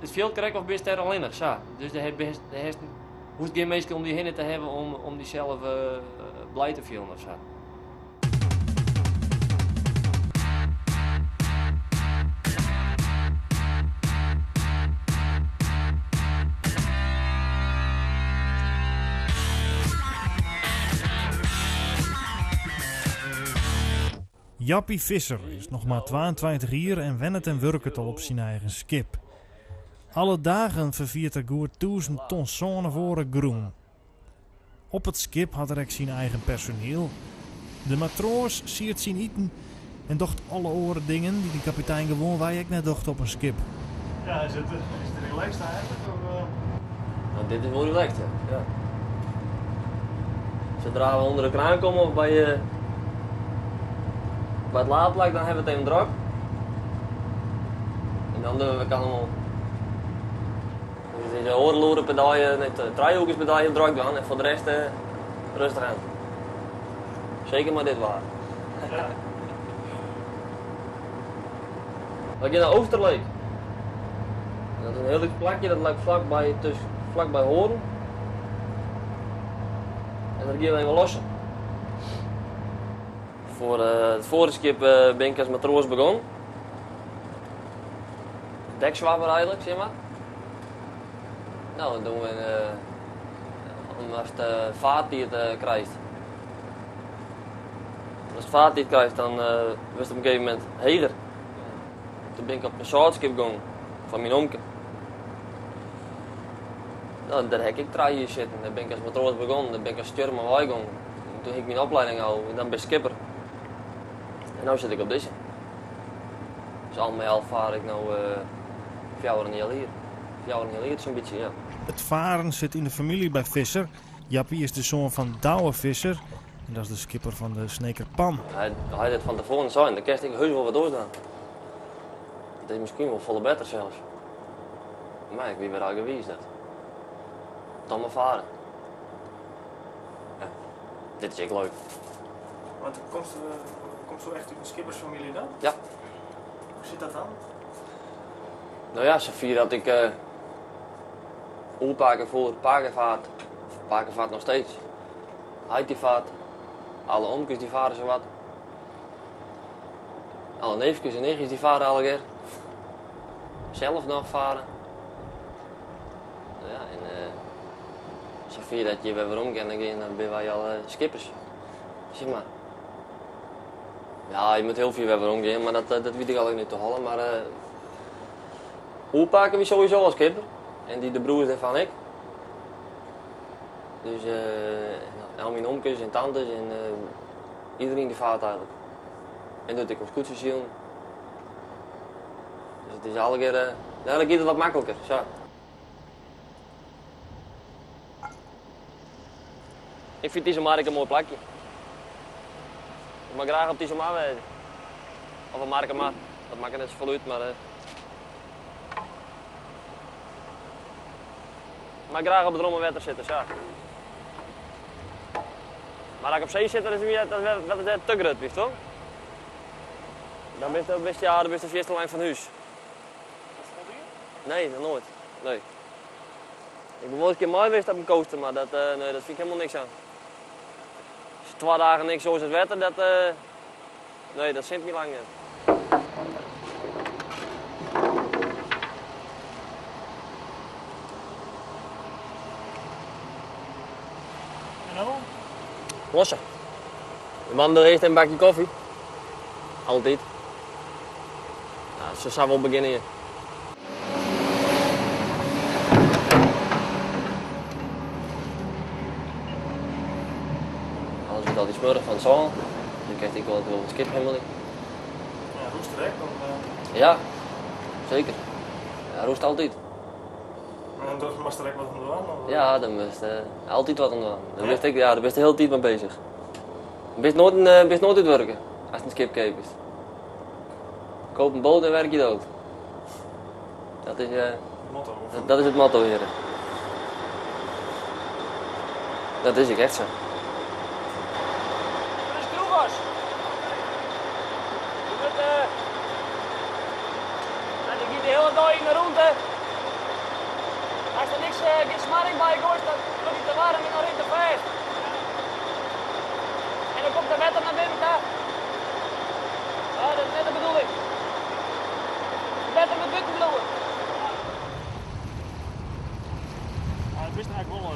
It fielt krekt of bist dêr allinnich, sa. Dus dêr hast, hoechst gjin minsken om dy hinne te hawwen om dysels blij te fielen of sa. Jappie Visser is noch mar 22 jier en wennet en wurket al op syn eigen skip. Alle dagen ferfiert er goed 1000 ton sân of oare grûn. Op it skip hat er ek syn eigen personiel. De matroas siert syn iten en docht alle oare dingen dy't in kapitein gewoanwei ek net docht op in skip. Ja, is it relaxed eigentlik? Of? Nou, dit is wol relaxed, ja. Ja. Sadree't we ûnder de kraan komme of by it laadplak, dan hawwe we it even drok. En dan dogge we allemaal. Dus it is oardel oere per dei, nee, 3 oerkes per dei hiel drok dwaan en foar de rest rêstich oan. Seker mei dit waar. We gean nei Oosterleek. Dat is in hiel lyts plakje, dat leit flakby Hoorn. En dêr gean we even lossen. Foar it foarige skip bin ik as matroas begûn. Dekswabber eigentlik, sis mar. Nou, dan doen we, ast faartiid krijst. Ast faartiid krijst, dan wurdst op in gegeven momint heger. Toen bin ik op in sâltskip gong fan myn omke. Nou, dêr ha ik ek 3 jier sitten. Dêr bin ik as matroas begûn, dêr bin ik as stjurman weigong. En toen hie ik myn oplieding al en dan bin ik skipper. En no sit ik op dizze. Dus al mei al faar ik no 4,5 jier. 4,5 jier sa'n bytsje, ja. It faren sit yn de famylje by Visser. Jappie is de soan fan Douwe Visser en dat is de skipper fan de Sneker Pan. Hy hat it fan tefoaren sein, dan kinst ek heus wol wat oars dwaan. Dat is miskien wol folle better sels. Mar ik wie wer eigenwiis dat. Dan mar faren. Ja, dit is ek leuk. Want komsto echt út in skippersfamylje dan? Ja. Hoe sit dat dan? Nou ja, safier dat ik oerpake foar, pake faart, pake faart noch steeds. Heit dy faart, alle omkes dy fare sawat. Alle neefkes en nichtjes dy fare allegear. Sels noch faren. Nou ja, en safier dat je wer werom kinne gean, dan binne wy al skippers. Sis mar. Ja, je moatte hiel fier wer werom gean, mar dat wit ik allegear net te hâlden. Mar oerpake wie sowieso al skipper. En dy de broers dêrfan ek. Dus al myn omkes en tantes en iedereen dy faart eigentlik. En doe't ik op skûtsjesilen. Dus it is allegear, nou, dan giet it wat makliker, sa. Ik fyn Iselmar ek in moai plakje. Ik mei graach op Iselmar wêze. Of op Markemar, dat makket net safolle út, mar ik mei graach op it romme wetter sitte, sa. Mar as ik op see sit, dan is it dat is te grut, witst wol? Dan bist, ja, dan bist fierste lang fan hûs. Nee, noch noait. Nee. Ik bin wol ris in kear mei west op in coaster, mar nee, dat fyn ik hielendal niks oan. As 2 dagen niks oars as wetter, nee, dat sint my lang net. En no? Losse. De man docht earst in bakje kofje. Altyd. Ja, se sa wol begjinne hjir. Alles wurdt altyd smurrich fan it sân. Dus kinst ek wol it skip himmelje. Ja, roest der ek? Of? Ja, seker. Ja, roest altyd. En dan moatst der ek wat oan dwaan? Of? Ja, dan moatst altyd wat oan dwaan. Dan bist ek, ja, dêr bist de hiele tiid mei beuzich. Bist noait útwurke ast in skip keapest. Koop in boat en werk je dood. Dat is Motto, of? dat is it motto hjir. Dat is ek echt sa. Dat is kroegas. Je moet, en ik giet de hiele dei yn de rûnte. gjin smarring by goaist, dan wurdt hy te waarm en dan rint er fêst. En dan komt der wetter nei binnen ta. Ja, dat is net de bedoeling. It wetter moat bûten bliuwe. Ja, it bist eigentlik wol,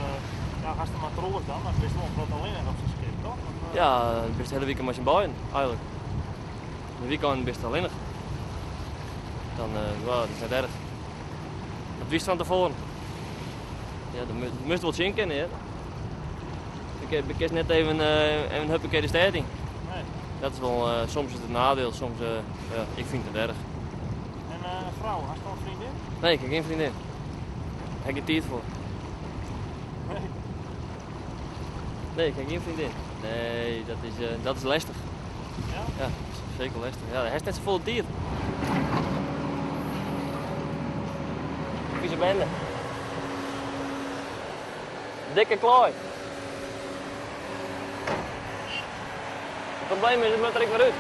ja, hast in matroas dan, mar it bist wol in protte allinnich op sa'n skip, toch? Of, Ja, bist de hiele wike mei syn beiden, eigentlik. De wykeinen bist allinnich. Dan, ja, dat is net erch. Dat wist fan tefoaren. Ja, dat moatst wol tsjin kinne, hear. Je kinst net even, even huppakee de stêd yn. Nee. Dat is wol, soms is it in nadiel, soms, ja, ik fyn it net erch. En in frou, hast al in freondin? Nee, ik ha gjin freondin. Dêr ha ik gjin tiid foar. Nee. Nee, ik ha gjin freondin. Nee, dat is lestich. Ja? Ja, seker lestich. Ja, dan hast net safolle tiid. Vieze bende. Dikke klaai. It probleem is, it moat der ek wer út.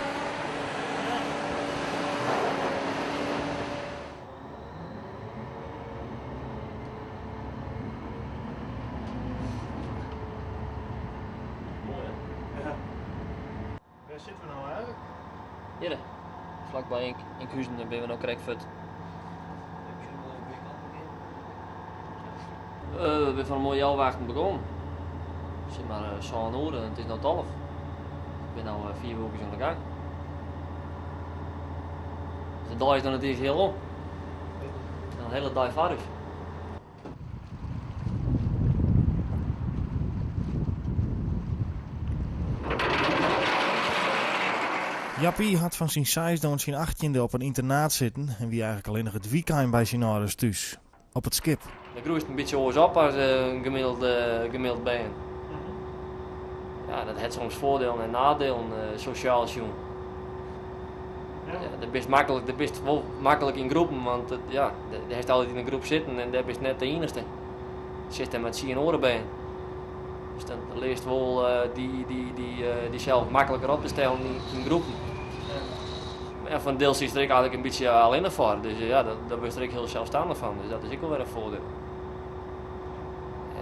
Moai, hè? Ja. Wêr sitte we no eigentlik? Hjirre, flakby Inkhuzen binne we no krekt fuort. We binne fan 'e moarn healwei achten begûn. Sis mar sân oere en it is no 12. We binne no 5 oerkes oan de gang. Dus de dei is noch net iens hiel om. In hiele dei foar ús. Jappie hat fan syn seisde oant syn achttjinde op in ynternaat sitten en wie eigentlik allinnich it wykein by syn âlders thús, op it skip. Dan groeist in bytsje oars op as in gemiddeld bern. Ja, dat hat soms foardielen en nadielen, sosjaal sjoen. Ja, dêr bist maklik, dêr bist wol maklik yn groepen, want it, ja, dêr hast altyd yn in groep sitten en dêr bist net de iennichste. Sitst dêr mei tsien oare bern. Dus dan learst wol dysels makliker op te stellen yn groepen. Mar ja, foar in diel sietst der ek eigentlik in bytsje allinnich foar. Dus ja, dêr wurdst der ek hiel selsstannich fan. Dus dat is ek wol wer in foardiel.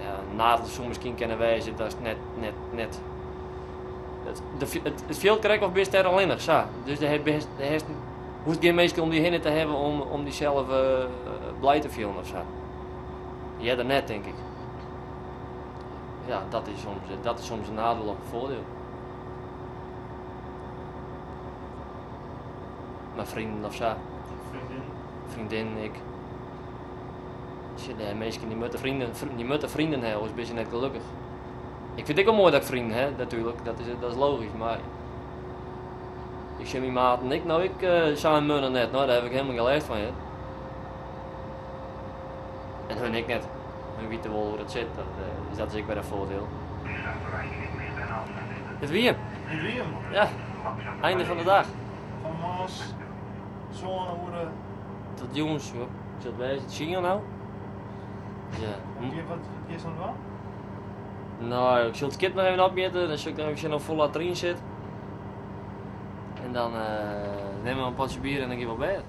Ja, in nadiel soe miskien kinne wêze datst net, net, net it, de, it, it fielt krekt of bist dêr allinnich, sa. Dus dêr bist, dêr hast, hoechst gjin minsken om dy hinne te hawwen om dysels blij te fielen of sa. Earder net, tink ik. Ja, dat is soms in nadiel of in foardiel. Mei freonen of sa. Freondin? Freondin, ik. Sjoch, de minsken dy moatte freonen, dy moatte freonen hawwe, oars binne se net gelokkich. Ik fyn it ek wol moai dat ik freonen ha, natuerlik, dat is logysk, mar ik sjoch myn maten ek no ek sa in moanne net, no, dêr haw ik helemaal gjin lêst fan, hear. En hun ek net. Hun witte wol hoe't it sit, dus dat is ek wer in foardiel. It wie him. It wie him? Ja, einde fan de dag. Fan moarns sân oere. Tot jûns, joh. Sil it wêze, tsien no? Ja. Wat giest dan dwaan? No, ik sil it skip noch even opmjitte, dan sil ik noch even sjen hoefolle der yn sit. En dan nimme we in potsje bier en dan gean we op bêd.